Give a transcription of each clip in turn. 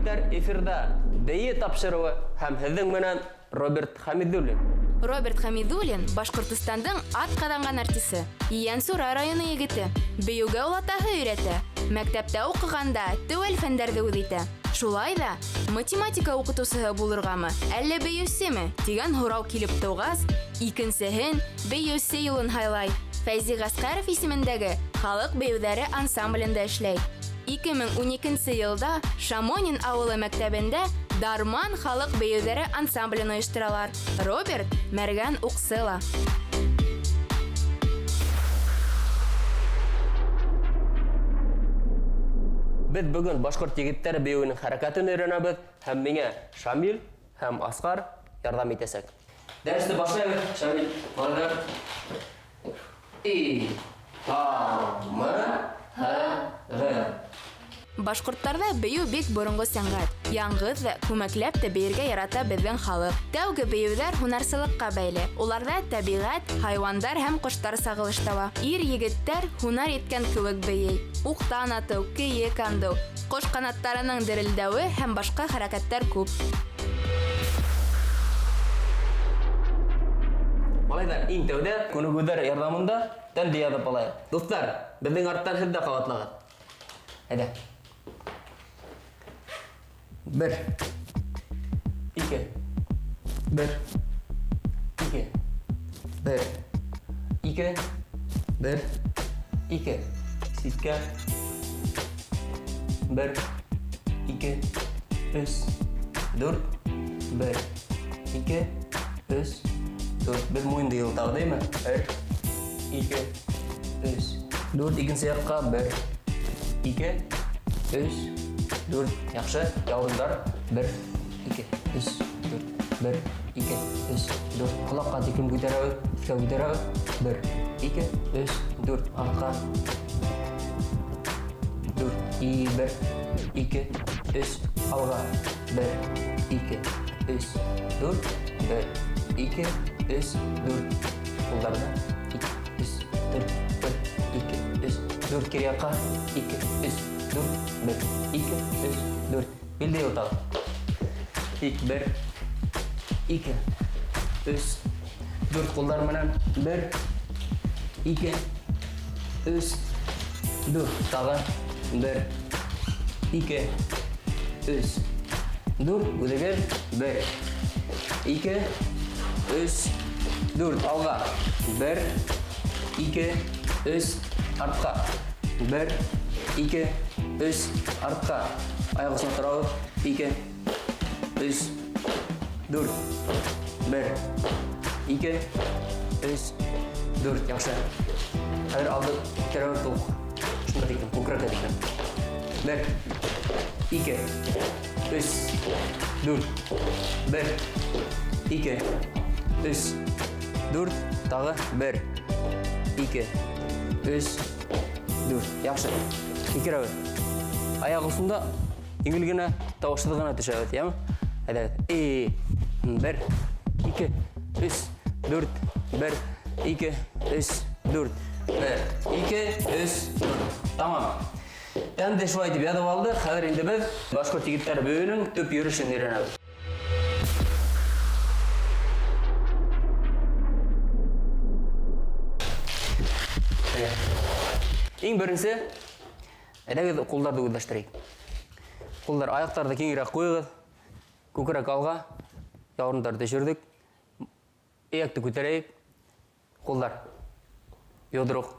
егеттәр эфирда бейе тапшырыуы һәм һеҙҙең менән Роберт Хәмидуллин. Роберт Хәмидуллин Башҡортостандың атҡаҙанған артисы, Ейәнсура районы егете. Бейеүгә ул атаһы өйрәтә. Мәктәптә уҡығанда теүәл фәндәрҙе үҙ итә. Шулай ҙа, математика уҡытыусыһы булырғамы, әллә бейеүсеме, тигән һорау килеп тыуғас, икенсеһен, бейеүсе юлын һайлай. Фәйзи Ғәскәров исемендәге халыҡ бейеүҙәре ансамблендә эшләй. 2012 йылда Шамонин ауылы мәктәбендә Дарман халыҡ бейеүҙәре ансамблен ойошторалар. Роберт мәргән уҡсы ла. Беҙ бөгөн башҡорт егеттәре бейеүенең хәрәкәтен өйрәнәбеҙ һәм миңә Шамил һәм Асҡар ярҙам итәсәк. Дәресте башлайбыҙ, Шамил, балалар. И, А, М, Һ, Г. Башҡорттарҙа бейеү бик боронғо сәнғәт. Яңғыҙ ҙа, күмәкләп тә бейергә ярата беҙҙең халыҡ. Тәүге бейеүҙәр һунарсылыҡҡа бәйле. Уларҙа тәбиғәт, хайуандар һәм ҡоштар сағылыш таба. Ир-егеттәр һунар иткән кеүек бейей. Уҡтан атыу, кейек андыу, ҡош ҡанаттарының дерелдәүе һәм башҡа хәрәкәттәр күп. Малайҙар, иң тәүҙә күнегеүҙәр ярҙамында тәнде яҙып алайыҡ. Дуҫтар, беҙҙең арттан һеҙ ҙә ҡабатлағыҙ. Әйҙә. Бер. Ике. Бер. Ике. Бер. Ике. Бер. Ике. Ситкә. Бер. Ике. Өс. Дүрт. Бер. Ике. Өс. Дүрт. Беҙ муйынды йылытабыҙ, әйме? Бер. Ике. Өс. Дүрт. Икенсе яҡҡа. Бер. Ике. Өс. Дүрт. Яҡшы. Яурындар. Бер. Ике. Өс. Дүрт. Бер. Ике. Өс. Дүрт. Ҡолаҡҡа тиклем күтәрәбеҙ. Өҫкә күтәрәбеҙ. Бер. Ике. Өс. Дүрт. Артҡа. Дүрт. И, бер. Ике. Өс. Алға. Бер. Ике. Өс. Дүрт. Бер. Ике. Өс. Дүрт. Ҡулдарҙы. Ике. Өс. Дүрт. Бер. Ике. Өс. Дүрт. Кире яҡҡа. Ике. Өс. Дүрт. Бер. Ике. Өс. Дүрт. Билде йылытабыҙ. Тик бер. Ике. Өс. Дүрт. Ҡулдар менән. Бер. Ике. Өс. Дүрт. Тағы. Бер. Ике. Өс. Дүрт. Үҙегеҙ. Бер. Ике. Өс. Дүрт. Алға. Бер. Ике. Өс. Артҡа. Бер. Ике. Өс. Артҡа. Аяҡ осона торабыҙ. Ике. Өс. Дүрт. Бер. Ике. Өс. Дүрт. Яҡшы. Хәҙер алды күтәрәбеҙ тулыҡ. Шунда тиклем, күкрәккә тиклем. Бер. Ике. Өс. Дүрт. Бер. Ике. Өс. Дүрт. Тағы. Бер. Ике. Өс. Дүрт. Яҡшы. Һикерәбеҙ. Аяҡ осонда еңел генә, тауышһыҙ ғына төшәбеҙ, яме? Әйҙәгеҙ. И, бер, ике, өс, дүрт, бер, ике, өс, дүрт. Бер, ике, өс, дүрт. Тамам. Тәнде шулай итеп яҙып алдыҡ. Хәҙер инде беҙ башҡорт егеттәре бейеүенең төп йөрөшөн өйрәнәбеҙ. Иң беренсе, әйҙәгеҙ ҡулдарҙы үҙләштерәйек. Ҡулдар, аяҡтарҙы киңерәк ҡуйығыҙ. Күкрәк алға, яурындарҙы төшөрҙөк. Эйәкте күтәрәйек. Ҡулдар. Йоҙроҡ.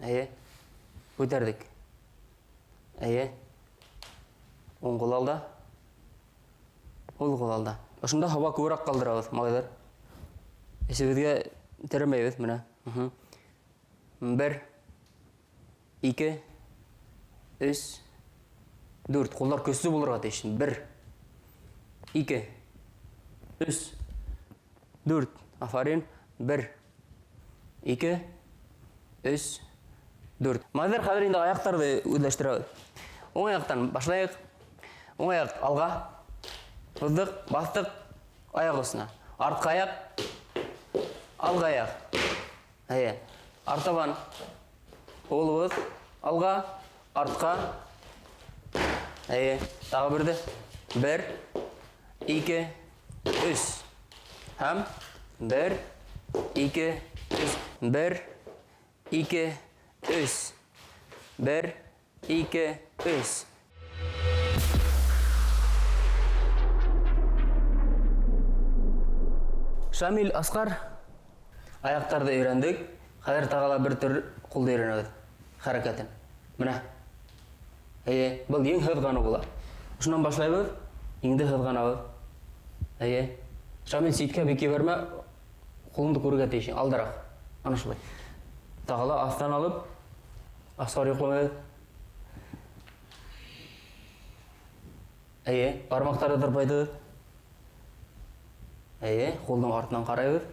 Әйе. Күтәрҙек. Әйе. Уң ҡул алда. Һул ҡул алда. Ошонда һауа күберәк ҡалдырабыҙ, малайҙар. Эсебеҙгә терәмәйбеҙ менә. Бер, ике, өс, дүрт. Ҡулдар көслө булырға тейеш. Бер, ике, өс, дүрт. Афарин. Бер, ике, өс, дүрт. Малайҙар, хәҙер инде аяҡтарҙы үҙләштерәбеҙ. Уң аяҡтан башлайыҡ. Уң аяҡ алға. Һуҙҙыҡ, баҫтыҡ, аяҡ осона. Артҡы аяҡ, алға аяҡ. Әйе. Артабан ҡулыбыҙ алға, артҡа. Әйе, тағы берҙе. Бер, ике, өс. Һәм бер, ике, өс. Бер, ике, өс. Бер, ике, өс. Шамил, Асҡар, аяҡтарҙы өйрәндек. Хәҙер тағы ла бер төр ҡулды өйрәнәбеҙ. Хәрәкәтен. Менә. Әйе, был ең һыҙғаныу була. Шунан башлайбыҙ. Еңде һыҙғанабыҙ. Әйе. Шамил, ситкә бик ебәрмә. Ҡулыңды күрергә тейеш, алдараҡ. Ана шулай. Тағы ла аҫтан алып, Асҡар йоҡламай. Әйе, бармаҡтарҙы тырпайтыбыҙ. Әйе, ҡулдың артынан ҡарайбыҙ.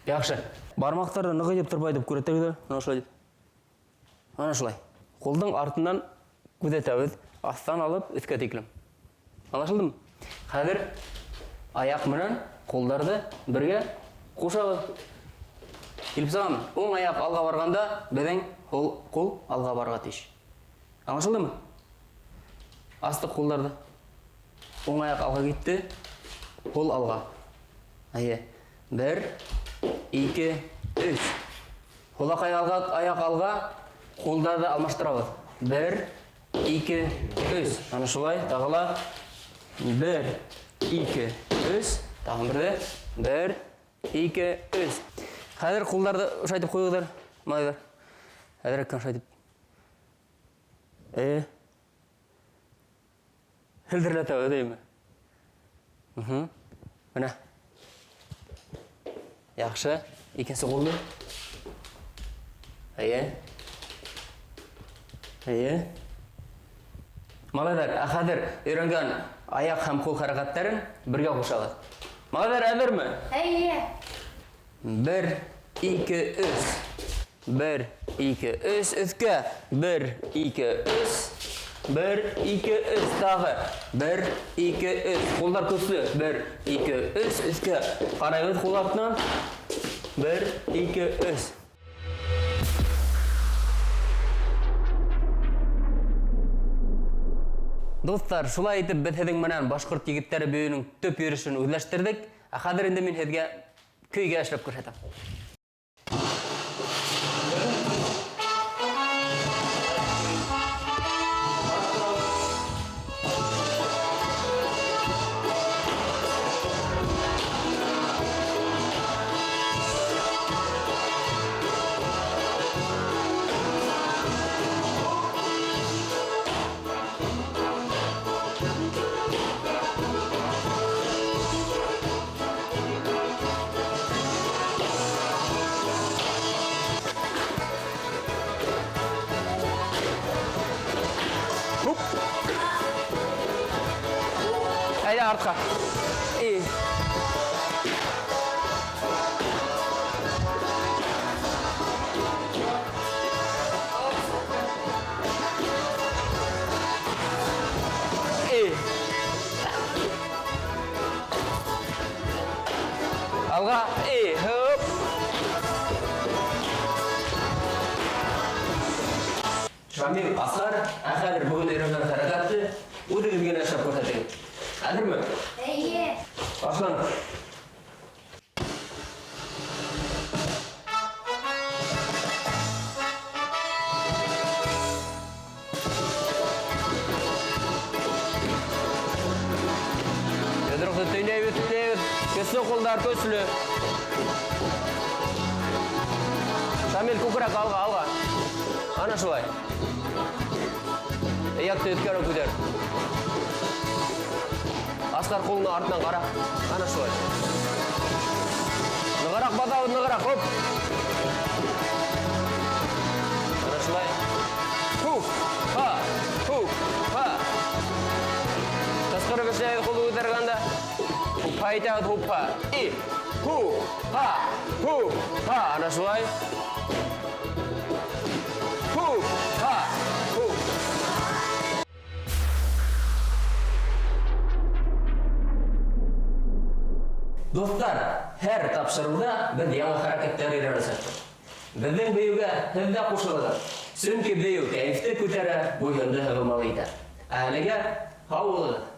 Яҡшы. Бармаҡтарҙы ныҡ итеп тырпайтып күрһәтегеҙ. Ана шулай итеп. Ана шулай. Ҡулдың артынан күҙәтәбеҙ, аҫтан алып өҫкә тиклем. Аңлашылдымы? Хәҙер аяҡ менән ҡулдарҙы бергә ҡушабыҙ. Килеп сығамы? Уң аяҡ алға барғанда, беҙҙең һул ҡул алға барырға тейеш. Аңлашылдымы? Астыҡ ҡулдарҙы. Уң аяҡ алға китте, ҡул алға. Әйе. Бер, ике, өс. Һулаҡай алға, аяҡ алға, ҡулдарҙы алмаштырабыҙ. Бер, ике, өс. Ана шулай, тағы ла. Бер, ике, өс. Тағын берҙе. Бер, ике, өс. Хәҙер ҡулдарҙы ошайтып ҡуйығыҙ, малайҙар. Әҙерәк кенә ошайтып. Әйе. Һелдерләтәбеҙ, әйеме? Угу. Менә. Яҡшы. Икенсе ҡулды. Әйе. Әйе. Малайҙар, ә хәҙер өйрәнгән аяҡ һәм ҡул хәрәкәттәрен бергә ҡушабыҙ. Малайҙар, әҙерме? Әйе. Бер, ике, өс. Бер, ике, өс, өҫкә. Бер, ике, өс. Бер, ике, өс, тағы. Бер, ике, өс. Ҡулдар көслө. Бер, ике, өс, өҫкә. Ҡарайбыҙ ҡул артынан. Бер, ике, өс. Дуҫтар, шулай итеп беҙ һеҙҙең менән башҡорт егеттәре бейеүенең төп йөрөшөн үҙләштерҙек. Ә хәҙер инде мин һеҙгә көйгә эшләп күрһәтәм. Хуп. Әйҙә артҡа. И. И. Алға. И. Хоп. Шамил, Асҡар, ә хәҙер бөгөн өйрәнгән хәрәкәтте үҙегеҙ генә эшләп күрһәтегеҙ. Әҙерме? Әйе. Башланыҡ. Йоҙроҡто төйнәйбеҙ, төйнәйбеҙ. Көслө ҡулдар, көслө. Шамил, күкрәк алға, алға. Ана шулай. Эйәкте өҫкәрәк күтәр. Асҡар, ҡулыңды артынан ҡара. Ана шулай. Нығыраҡ баҫабыҙ, нығыраҡ. Хоп. Ана шулай. Ху, ха, ху, ха. Ҡысҡырып эшләйбеҙ ҡулды күтәргәндә. Хупа итәбеҙ, хупа. И, ху, ха, ху, ха. Ана шулай. Ху, ха, ху. Дуҫтар, һәр тапшырыуҙа беҙ яңы хәрәкәттәр өйрәнәсәкбеҙ. Беҙҙең бейеүгә һеҙ ҙә ҡушылығыҙ. Сөнки бейеү кәйефте күтәрә, буйынды һығылмалы итә. Ә әлегә Һау булығыҙ!